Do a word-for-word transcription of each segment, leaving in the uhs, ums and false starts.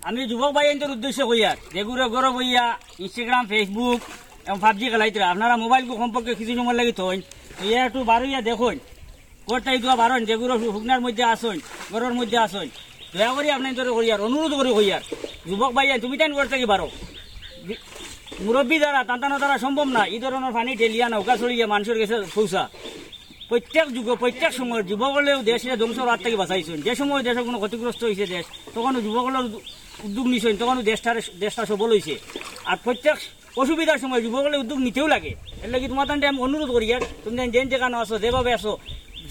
আমি যুবক ভাইয়াইন্তর উদ্দেশ্যে কইয়ার, যেগুরে ঘরো বইয়া Instagram, Facebook এবং PUBG খেলাইতরা, আপনারা মোবাইলগু কমপক্ষে কিছু সময় লাগি থইন, তো ইয়া একটু বারইয়া দেখইন, করতাই দুয়া বারইন, যেগুরে হু-, হুকনার মধ্যে আছইন, ঘরর মধ্যে আছইন, দয়া করি আপনাইন্তরে কইয়ার, অনুরোধ করি কইয়ার, যুবক ভাইয়াইন, তুমি তাইন ঘর থাকি বারো। বি-, মুরব্বি যারা, তান তান দ্বারা সম্ভব না, ই ধরনর পানি ঠেলিয়া নৌকা চড়িয়া মানষর গেছে পৌঁছা। প্রত্যেক যুগে, প্রত্যেক সময় যুবক অকলেউ দেশরে ধ্বংসর হাত থাকি বাঁচাইছইন। যে সময় দেশর কুনু ক্ষতিগ্রস্ত অইছে দেশ, তখনউ যুবক অকলর উদ্যোগ নিছইন, তখনউ দেশটারে, দেশটা সবল অইছে। আর প্রত্যেক অসুবিধার সময় যুবক অকলে উদ্যোগ নিতেউ লাগে। এরলাগি তুমার তানরে আমি অনুরোধ করিয়ার, তুমি যেন যেখানো আছো, যেভাবে আছো,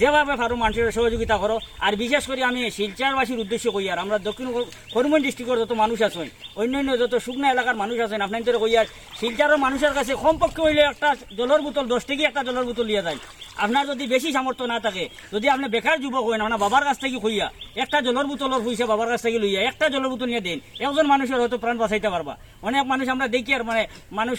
যেভাবে পারো মানষরে সহযোগিতা করো। আর বিশেষ করি আমি শিলচরবাসীর উদ্দেশ্যে কইয়ার, আমরা দক্ষিণ কর-, করিমগঞ্জ district-অর যত মানুষ আছইন, অইন্যান্য যত শুকনা এলাকার মানুষ আছইন, আপনাইন্তরে কইয়ার, শিলচরর মানষর কাছে কমপক্ষে অইলে একটা জলর বোতল, দশ টেকা একটা জলর বোতল লইয়া যাইন। আপনার যুদি বেশি সামর্থ্য না থাকে, যুদি আপনে বেকার যুবক অইন, আপনার বাবার কাছ থাকি কইয়া, একটা জলর বোতলর পয়সা বাবার কাছ থাকি লইয়া, একটা জলর বোতল নিয়া দেইন, একজন মানষর হয়তো প্রাণ বাঁচাইতা পারবা। অনেক মানুষ আমরা দেখিয়ার, মানে, মানুষ,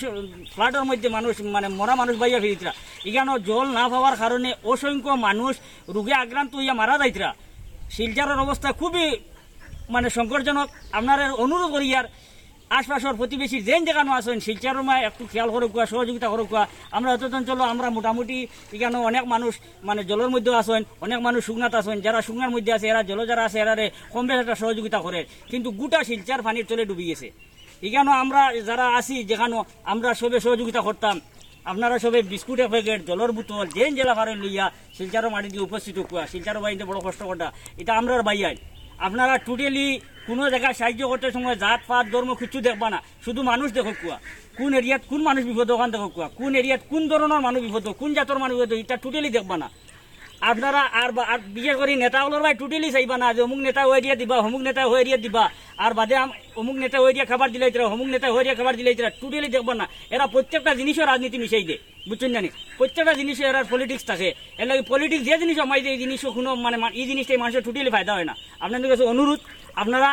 flood-অর মধ্যে মানুষ, মানে, মরা মানুষ বাইয়া ফিরিতরা। ইখানো জল না পাওয়ার কারণে অসংখ্য মানুষ রোগে আক্রান্ত অইয়া মারা যাইতরা। শিলচরর অবস্থা খুবই, মানে, সংকটজনক। আপনারারে অনুরোধ করিয়ার, আশপাশর প্রতিবেশী যেন যেখানো আছইন, শিলচরর মায় একটু খেয়াল করউক্কা, সহযোগিতা করউক্কা। আমরা অত অঞ্চলো আমরা মোটামুটি ইখানো অনেক মানুষ, মানে, জলর মধ্যে আছইন, অনেক মানুষ শুকনাত আছইন। যারা শুকনার মধ্যে আছে, এরা জলো যারা আছে, এরারে কম বেশ একটা সহযোগিতা করের। কিন্তু গোটা শিলচর পানির তলে ডুবি গেছে। ইখানো আমরা যারা আছি, যেখানো আমরা সবে সহযোগিতা করতাম, আপনারা সবে বিস্কুট এক প্যাকেট, জলর বোতল, যেন যেলা পারইন লইয়া শিলচরর মাটিদি উপস্থিত অউক্কা। শিলচরর ভাইয়াইন্তে বড় কষ্ট কররা, ইটা আমরার ভাইয়াইন। আপনারা totally কুনু জাগাত সাহায্য করতে সময় জাত পাত ধর্ম কিচ্ছু দেখবা না, শুধু মানুষ দেখউক্কা। কুন এরিয়াত কুন মানুষ বিপদ অখান দেখউক্কা, কুন এরিয়াত কুন ধরনর মানুষ বিপদ, কুন জাতর মানুষ বিপদ, ইটা totally দেখবা না। আপনারা আর বা-, আর বিশেষ করি নেতা অকলর বায় totally চাইবা না যে অমুক নেতা অউ এরিয়াত দিবা, অমুক নেতা অউ এরিয়াত দিবা, আর বাদে আম-, অমুক নেতা অউ এরিয়া খাবার দিলাইতরা, অমুক নেতা অউ এরিয়া খাবার দিলাইতরা, totally দেখবা না। এরা প্রত্যেকটা জিনিসও রাজনীতি মিশাই দে, বুঝছইন না নি? প্রত্যেকটা জিনিসও এরার politics থাকে। এরলাগি politics যে জিনিসও হামাই দে, ই জিনিসও কুনু, মানে, মা-, ই জিনিসটাই মানষর totally ফায়দা অয় না। আপনাইন্তর কাছে অনুরোধ, আপনারা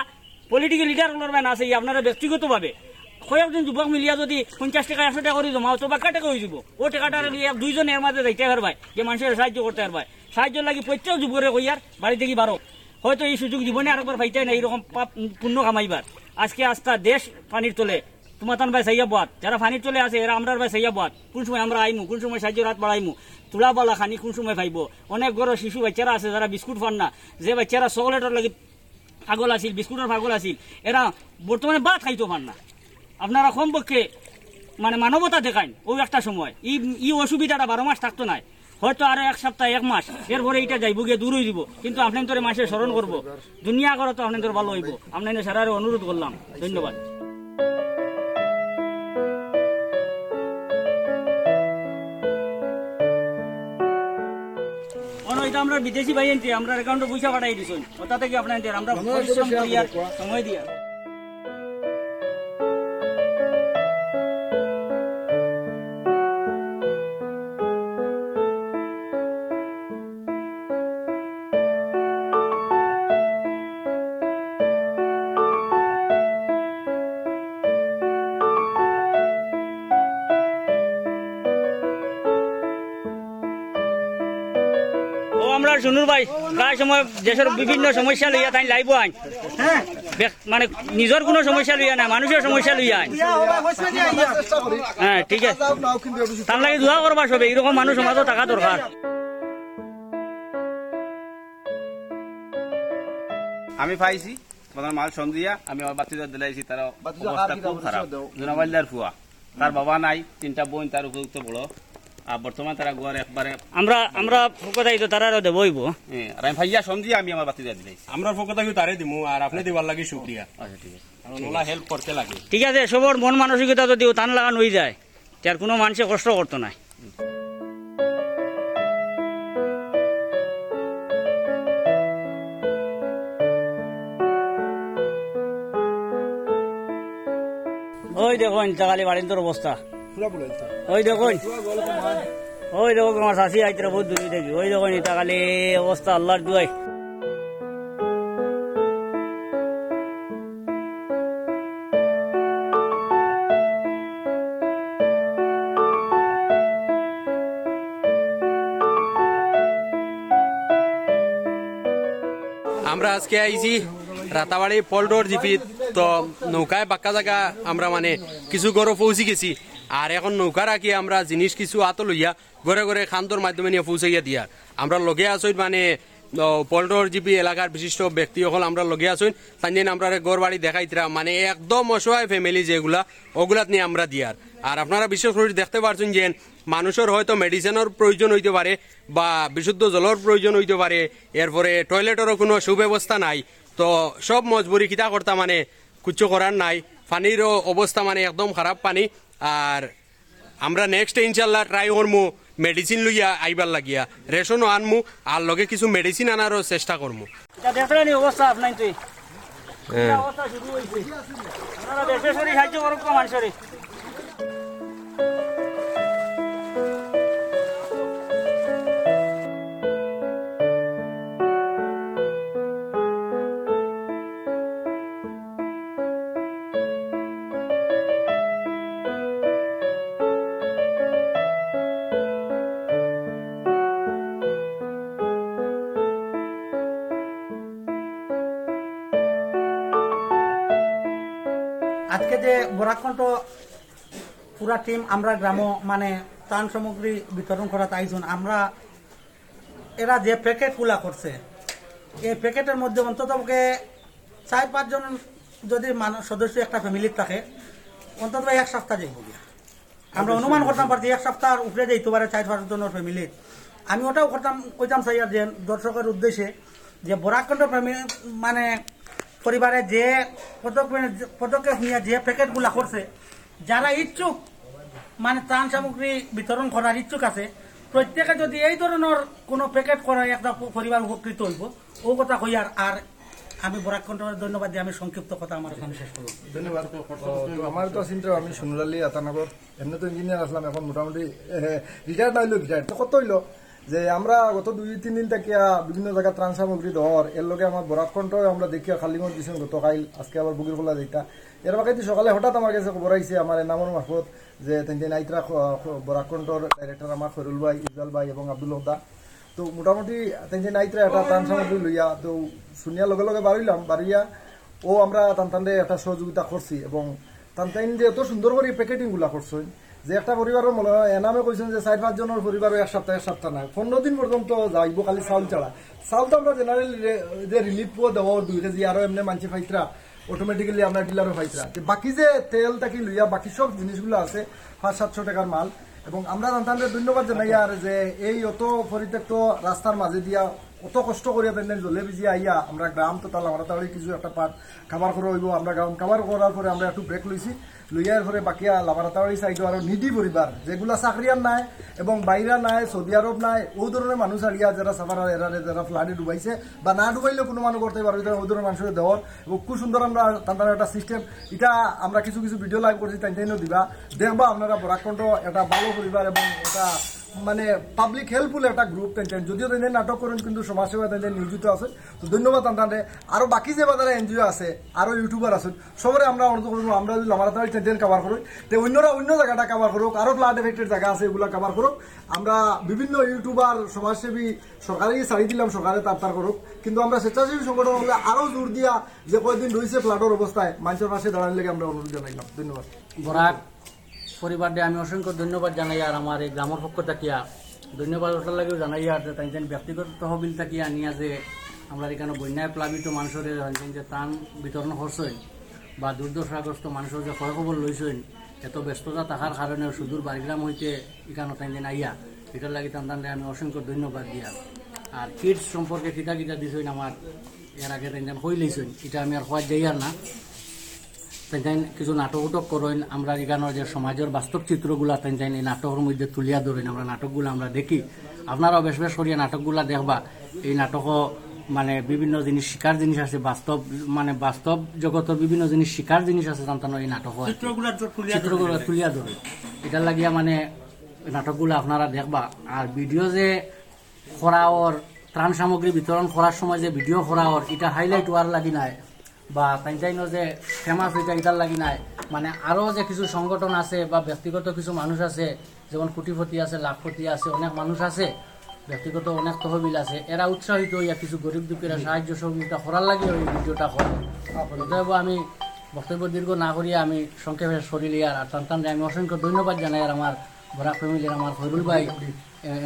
political leader অকলর বায় না চাইয়া আপনারা ব্যক্তিগতভাবে কয়েকজন যুবক মিলিয়া যুদি পঞ্চাশ টেকা, একশো টেকা করি জমাও, তো বাক্কা টেকা অইযিবো। অউ টেকাটা লইয়া এক দুইজন এর মাঝে যাইতা পারবায়, যে মানষরে সাহায্য করতা পারবায়। সাহায্যর লাগি প্রত্যেক যুবকরে কইয়ার বাড়ি থাকি বারো। হয়তো ই সুযোগ জীবনে আরকবার পাইতায় না, ইরকম পাপ পুণ্য কামাইবার। আজকে আস্তা দেশ পানির তলে, তুমার তান বায় চাইয়া বওয়াত। যারা পানির তলে আছে, এরা আমরার বায় চাইয়া বওয়াত। কুন সময় আমরা আইমু, কুন সময় সাহায্যর আত বাড়াইমু, তুলা বালা খানি কুন সময় পাইবো। অনেক ঘরো শিশু বাইচ্চারা আছে যারা বিস্কুট পার না, যে বাইচ্চারা চকলেটর লাগি পাগল আছিল, বিস্কুটর পাগল আছিল, এরা বর্তমানে ভাত খাইতো পার না। আপনারা কমপক্ষে, মানে, মানবতা দেখাইন। অউ একটা সময় ই, ই অসুবিধাটা বারো মাস থাকতো নায়, হয়তো আরো এক সপ্তাহ, এক মাস, এরপরে ইটা যাইবো গিয়া দূর অইযিবো, কিন্তু আপনাইন্তরে মানষে স্মরণ করবো, দুনিয়া করো তো আপনাইন্তর ভালা অইবো। আপনাইন্তর সারারে অনুরোধ করলাম, ধন্যবাদ। অনো ইটা আমরার বিদেশি ভাইয়াইন্তে আমরার account-ও পয়সা পাঠাই দিছইন। অতা থাকি আপনাইন্তর আমরা পরিশ্রম করিয়ার সময় দিয়া। অউ আমরার সুনুর ভাই প্রায় সময় দেশর বিভিন্ন সমস্যা লইয়া তাইন live-ও আইন। বেক-, মানে, নিজর কুনু সমস্যা লইয়া না, মানষর সমস্যা লইয়া আইন। হ্যাঁ, ঠিক আছে। তার লাগি দোয়া করবা সবে, ইরকম মানুষ সমাজো থাকা দরকার। আমি পাইছি, প্রধান মাল সন্ধিয়া, আমি আমার বাতিজা দিলাইছি, তার অবস্থা খুব খারাপ। জুনাবাইল্লার ফুয়া, তার বাবা নাই, তিনটা বইন তার উপযুক্ত বড়। আর বর্তমানে তারা ঘর একবারে আমরা, আমরা পক্ষ থাকি তো তারারও দেওয়া অইবো। হ্যাঁ, আর আমি ভাইয়া সন্ধিয়া, আমি আমার বাতিজা দিলাইছি। আমরার পক্ষ থাকিও তারে দিমু, আর আপনে দিবার লাগি শুক্রিয়া। আচ্ছা, ঠিক আছে। কারণ ওলা help করতে লাগে। ঠিক আছে, সবর মন মানসিকতা যুদি তান লাখান অইযায়, তে আর কুনু মানষে কষ্ট করতো নায়। ওই দেখইন, ইটা খালি বাড়িন্তর অবস্থা। ওই দেখইন। ওই দেখো, আমার চাচি আইতরা বহুত দূরে থাকি। ওই দেখইন, ইটা খালি অবস্থা আল্লার দোয়াই। আমরা আজকে আইছি রাতাবাড়ি পল্টর জিপিত। তো নৌকায় বাক্কা জাগা আমরা মানে কিছু ঘরো পৌঁছি গেছি। আর এখন নৌকা রাখি আমরা জিনিস কিছু আতো লইয়া ঘরে ঘরে খান্তর মাধ্যমে নিয়া পৌঁছাইয়া দিয়ার। আমরা লগে আছইন মানে, ও, পল্টন জিপি এলাকার বিশিষ্ট ব্যক্তি অকল আমরা লগে আছইন। তাইন যেন আমরারে ঘর বাড়ি দেখাইতরা, মানে একদম অসহায় ফ্যামিলি যেগুলা, ওগুলাত নিয়া আমরা দিয়ার। আর আপনারা বিশেষ করি দেখতে পারছইন যে মানুষর হয়তো মেডিসিনর প্রয়োজন হইতে পারে বা বিশুদ্ধ জলর প্রয়োজন হইতে পারে, এরপরে টয়লেটরও কোনো সুব্যবস্থা নাই। তো সব মজবুরি কিতা করতা, মানে কিচ্ছু করার নাই। পানিরও অবস্থা মানে একদম খারাপ পানি। আর আমরা নেক্সট ইনশাল্লাহ ট্রাই করমু মেডিসিন লইয়া আইবার লাগিয়া, রেশনও আনমু, আর লগে কিছু মেডিসিন আনারও চেষ্টা করমু। এটা দেখরা নি অবস্থা আপনাইন তুই। হ্যাঁ। অবস্থা শুরু হইছে। আপনারা বেশ বেশ করি সাহায্য করুক তো মানুষরে। আজকে যে বরাকণ্ঠ পুরা টিম আমরা গ্রামো মানে ত্রাণ সামগ্রী বিতরণ করাত আইছইন, আমরা এরা যে প্যাকেটগুলা করছে, এই প্যাকেটের মধ্যে অন্তত পক্ষে চার পাঁচজন যদি মানুষ সদস্য একটা ফ্যামিলির থাকে, অন্তত এক সপ্তাহ যাইব গিয়া। আমরা অনুমান করতাম পারছি এক সপ্তাহর উপরে যাইতে পারে চার পাঁচ জনের ফ্যামিলির। আমি ওটাও করতাম, কইতাম চাইয়ার যে দর্শকের উদ্দেশ্যে যে বরাকণ্ঠ ফ্যামিলি মানে পরিবারে যে পদক্ষেপ, পদক্ষেপ নিয়ে যে প্যাকেটগুলা করছে, যারা ইচ্ছুক মানে ত্রাণ সামগ্রী বিতরণ করার ইচ্ছুক আছে, প্রত্যেকে যদি এই ধরনের কোনো প্যাকেট করে একটা প-, পরিবার উপকৃত হইব। ও কথা কইয়ার আর আমি বরাকণ্ঠরে ধন্যবাদ দিয়ে আমি সংক্ষিপ্ত কথা আমার এখানে শেষ করলাম। ধন্যবাদ। তো আমার তো চিন্তা আমি সুনুর আলী আতানগর, এমনি তো ইঞ্জিনিয়ার আসলাম, এখন মোটামুটি রিটায়ার্ড না হইলেও রিটায়ার্ড। তো কত হইলো যে আমরা গত দুই তিন দিন থেকে বিভিন্ন জায়গা ত্রাণ সামগ্রী দেওয়ার, এর লগে আমার বরাকণ্ঠ আমরা দেখিয়া খালিগঞ্জ দিছেন গতকাল, আজকে আবার বগিরখোলা যাইতা। এর বাকি সকালে হঠাৎ আমার কাছে খবর আইছে আমার এনামর মারফত যে তেন তেন আইতরা খ-, খ-, বরাকণ্ঠর ডাইরেক্টর আমার খৈরুল ভাই, ইফজাল ভাই এবং আব্দুল হক দা। তো মোটামুটি তেন তেন আইতরা একটা ত্রাণ সামগ্রী লইয়া, তো শুনিয়া লগে লগে বারইলাম, বারইয়া ও আমরা তান তানরে একটা সহযোগিতা করছি এবং তান তাইন যে এত সুন্দর করে প্যাকেটিং গুলা করছইন যে একটা পরিবারও মনে হয় এনামে কইছেন যে চার পাঁচ জনের পরিবারও এক সপ্তাহ, এক সপ্তাহ নাই, পনেরো দিন পর্যন্ত যাইব খালি চাউল ছাড়া। চাউল তো আমরা জেনারেল যে রিলিফ দেওয়া দুই কেজি আরো এমনি মানছি ফাইতরা, অটোমেটিক্যালি আমরা ডিলারও ফাইতরা। তো বাকি যে তেল থাকি লইয়া বাকি সব জিনিসগুলো আছে পাঁচ সাতশো টাকার মাল। এবং আমরা তান তানরে ধন্যবাদ জানাই আর যে এই অত পরিত্যক্ত রাস্তার মাঝে দিয়া অত কষ্ট করিয়া তান তান জলে ভিজিয়া আইয়া আমরা গ্রাম তো তালা মারা তাড়ি কিছু একটা পার্ট কাভার করা হইব। আমরা গ্রাম কাভার করার পরে আমরা একটু ব্রেক লইছি, লইয়ার পরে বাকিয়া লামারাতাবাড়ি সাইডও আরো নিডি পরিবার যেগুলা চাকরিয়ান নাই এবং বাইরা নাই, সৌদি আরব নাই, ও ধরনের মানুষ আড়িয়া যারা সাফার এরা যারা ফ্লাডে ডুবাইছে বা না ডুবাইলেও কোনো মানুষ করতে পারবে, তারা ও ধরনের মানুষের দেওয়ার এবং খুব সুন্দর আমরা তাদের একটা সিস্টেম। এটা আমরা কিছু কিছু ভিডিও লাইভ করছি, তাই তাইনও দিবা, দেখবা আপনারা বরাকণ্ঠ একটা ভালো পরিবার এবং এটা মানে পাবলিক হেল্পফুল একটা গ্রুপ। তাই তাই যদিও তাই তাই নাটক করেন কিন্তু সমাজসেবা তাই তাই নিয়োজিত আছে। তো ধন্যবাদ তাদের। আরো বাকি যে বাজারে এনজিও আছে, আরো ইউটিউবার আছেন, সবরে আমরা অনুরোধ করবো, আমরা যদি লামারাতাবাড়ি টেন কাভার করি, তে অন্যরা অন্য জায়গাটা কাভার করুক, আরো ফ্লাড এফেক্টেড জায়গা আছে, এগুলা কাভার করুক। আমরা বিভিন্ন ইউটিউবার, সমাজসেবী, সরকারি ছাড়ি দিলাম, সরকারে তার তার করুক, কিন্তু আমরা স্বেচ্ছাসেবী সংগঠন হলে আরো জোর দিয়া যে কয়দিন রয়েছে ফ্লাডর অবস্থায় মানুষের পাশে দাঁড়ানোর লেগে আমরা অনুরোধ জানাইলাম। ধন্যবাদ। বরাক পরিবাররে আমি অসংখ্য ধন্যবাদ জানাই, আর আমার এই গ্রামের পক্ষ থাকিয়া ধন্যবাদ ওটার লাগিও জানাই, আর তাই তাই ব্যক্তিগত তহবিল থাকিয়া আনিয়া যে আমরা এখানে বন্যায় প্লাবিত মানুষের তাই তাই যে ত্রাণ বিতরণ করছেন বা দুর্দশাগ্রস্ত মানুষের যে খয় খবর লইছেন, এত ব্যস্ততা থাকার কারণে সুদূর বাড়িগ্রাম হইতে এখানে তাই দিন আইয়া, এটার লাগি তান তানরে আমি অসংখ্য ধন্যবাদ দিয়া। আর কিডস সম্পর্কে কিতা কিতা দিছেন আমার এর আগে তাই তাই কই লইছেন, এটা আমি আর কওয়া যাই আর না। তাই তাই কিছু নাটক উটক করেন, আমরা এখানে যে সমাজের বাস্তব চিত্রগুলা তাই তাই এই নাটকের মধ্যে তুলিয়া ধরেন, আমরা নাটকগুলা আমরা দেখি। আপনারাও বেশ বেশ করিয়া নাটকগুলা দেখবা। এই নাটকও মানে বিভিন্ন জিনিস শিকার জিনিস আছে, বাস্তব মানে বাস্তব জগতের বিভিন্ন জিনিস শিকার জিনিস আছে জানতাম এই নাটকও আর কি। চিত্রগুলা তো তুলিয়া ধরে। চিত্রগুলা তুলিয়া ধরে। এটার লাগিয়া মানে নাটকগুলা আপনারা দেখবা। আর ভিডিও যে করা ওর ত্রাণ সামগ্রী বিতরণ করার সময় যে ভিডিও করা ওর, এটা হাইলাইট হওয়ার লাগি নাই বা তাই তাই যে ফেমাস হইতা এটার লাগি নাই, মানে আরো যে কিছু সংগঠন আছে বা ব্যক্তিগত কিছু মানুষ আছে, যেমন কোটিপতি আছে, লাখপতি আছে, অনেক মানুষ আছে, ব্যক্তিগত অনেক তহবিল আছে, এরা উৎসাহিত হইয়া কিছু গরিব দুঃখীরা সাহায্য সহযোগিতা করার লাগি ওই ভিডিওটা করে। অতএব আমি বক্তব্য দীর্ঘ না করিয়া আমি সংক্ষেপে সরিলিয়ার। আর তান তানরে আমি অসংখ্য ধন্যবাদ জানাইয়ার, আমার বরাক ফ্যামিলির আমার খৈরুল ভাই,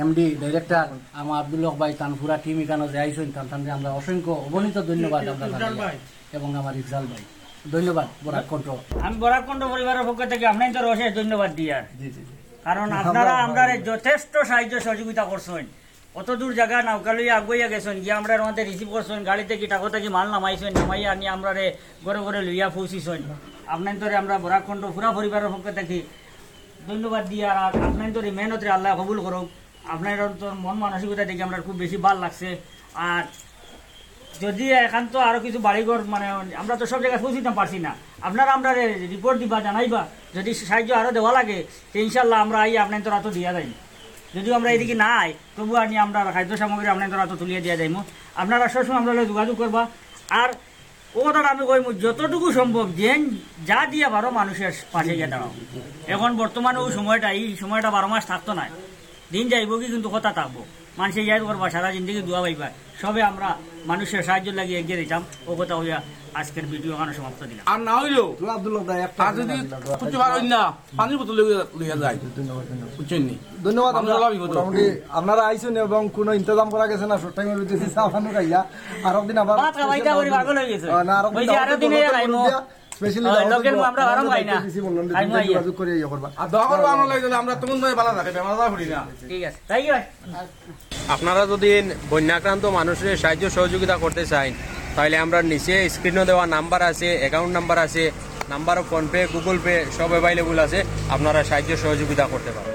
এমডি ডাইরেক্টর, আমার আব্দুল হক ভাই, তান পুরা টিম ইখানো যে আইছইন, তান তানরে আমরা অসংখ্য অগণিত ধন্যবাদ আমরা জানাই। এবং আমার ইফজাল ভাই, ধন্যবাদ বরাক কণ্ঠ। আমি বরাক কণ্ঠ পরিবারের পক্ষ থাকি আপনাইনতরে অশেষ ধন্যবাদ দিয়ার। কারণ আপনারা আমরারে যথেষ্ট সাহায্য সহযোগিতা করছইন। অত দূর জাগা নৌকা লইয়া আগুয়াইয়া গেছইন, গিয়া আমরারে রিসিভ করছইন, গাড়ি থাকি, ট্রাকো থাকি মাল নামাইছইন, নামাইয়া আনি আমরারে ঘরে ঘরে লইয়া পৌঁছিছইন। আপনাইনতরে আমরা বরাক কণ্ঠ পুরা পরিবারের পক্ষ থাকি ধন্যবাদ দিয়ার, আর আপনাইনতর ই মেহনতরে আল্লায় কবুল করউক। আপনাইনতর মন মানসিকতা দেখি আমরার খুব বেশি ভালা লাগছে। আর যদি এখান তো আরো কিছু বাড়িঘর, মানে, আমরা তো সব জাগাত পৌঁছিতাম পারছি না, আপনারা আমরারে রিপোর্ট দিবা, জানাইবা। যদি সাহায্য আরো দেওয়া লাগে, তে ইনশাল্লাহ আমরা আইয়া আপনাইনতর আতো দিয়া যাইমু। যদিও আমরা এদিকে নাই, তবু আনি আমরা খাদ্য সামগ্রী আপনাইনতর আতো তুলিয়া দিয়া যাইমু। আপনারা সবসময় আমরার লগে যোগাযোগ করবা। আর ও কথাটা আমি কইমু, যতটুকু সম্ভব যেন যা দিয়া পারো মানুষের পাশে গিয়া দাঁড়াও। এখন বর্তমানে ও সময়টা, এই সময়টা বারো মাস থাকতো নায়, দিন যাইবোগি কিন্তু কথা থাকবো। মানষে ইয়াদ করবা, সারা জিন্দেগি দোয়া পাইবা। সবে আমরা মানুষের সাহায্যর লাগি এগিয়ে দিতাম। ও কথা কইয়া আজকের ভিডিও এখানো সমাপ্ত দিলাম। আর না অইলেও, তুই আব্দুল হক ভাই, একটা আর যদি আব্দুল হক ভাই, কিছু পারইন না, পানির বোতল লইয়া, লইয়া যাই। ধন্যবাদ, ধন্যবাদ। বুঝছইন নি? ধন্যবাদ। আমরা আমরা, সবাই বিপদ। মোটামুটি আপনারা আইছইন এবং কোনো ইন্তজাম করা গেছে না, শর্ট টাইমের ভিতরে চা পানি খাইয়া। আর একদিন আবার ভাত খাওয়াইতা করি পাগল অই গেছে। আহ, না, আর একদিন ওই যে আবার আরো দিন কোনো আইমু। মুরব্বিয়া, specially ওই দাওয়াত লোকের দিব। আমরা বারো আমরা পাই না। দায়িত্ব দিছি, বললাম যে আইমু তুমি আইয়া। যোগাযোগ করে ইয়ে করবা। আর দোয়া করবা আমার লাগি, যাতে আমরা তখন ধরে বালা থাকে, বেমার আজার করি না। ঠিক আছে, thank you। আপনারা যদি বন্যাক্রান্ত মানুষের সাহায্য সহযোগিতা করতে চাইন, তাহলে আমরা নিচে স্ক্রিনও দেওয়া নাম্বার আছে, অ্যাকাউন্ট নাম্বার আছে, নাম্বার ফোনপে, গুগল পে সব অ্যাভেলেবল আছে, আপনারা সাহায্য সহযোগিতা করতে পারেন।